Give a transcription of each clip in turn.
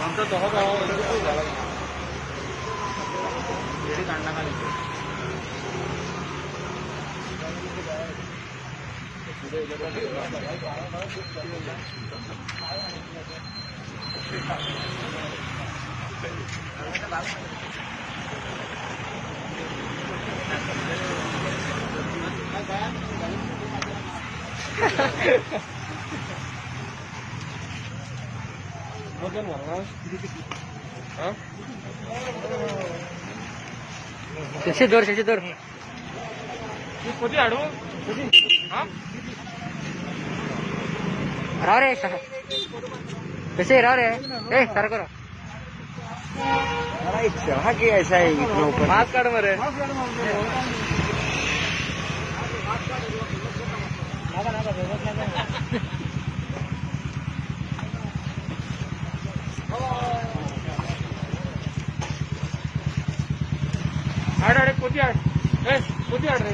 आमचा दोघा गावा शशीधर शशीधर पोती हाडू राव रे कसे राव रे ए सारखं राव. चहा की ऐसा है इतना ऊपर. मास्क काढ मरे. हाड हाड एक पोती हाड. ए पोती हाड रे.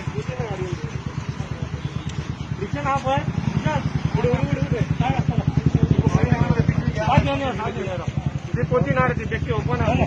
रिक्षा ना पळय. ती पोती ना रे, ती बेश्टी ओपन आहा.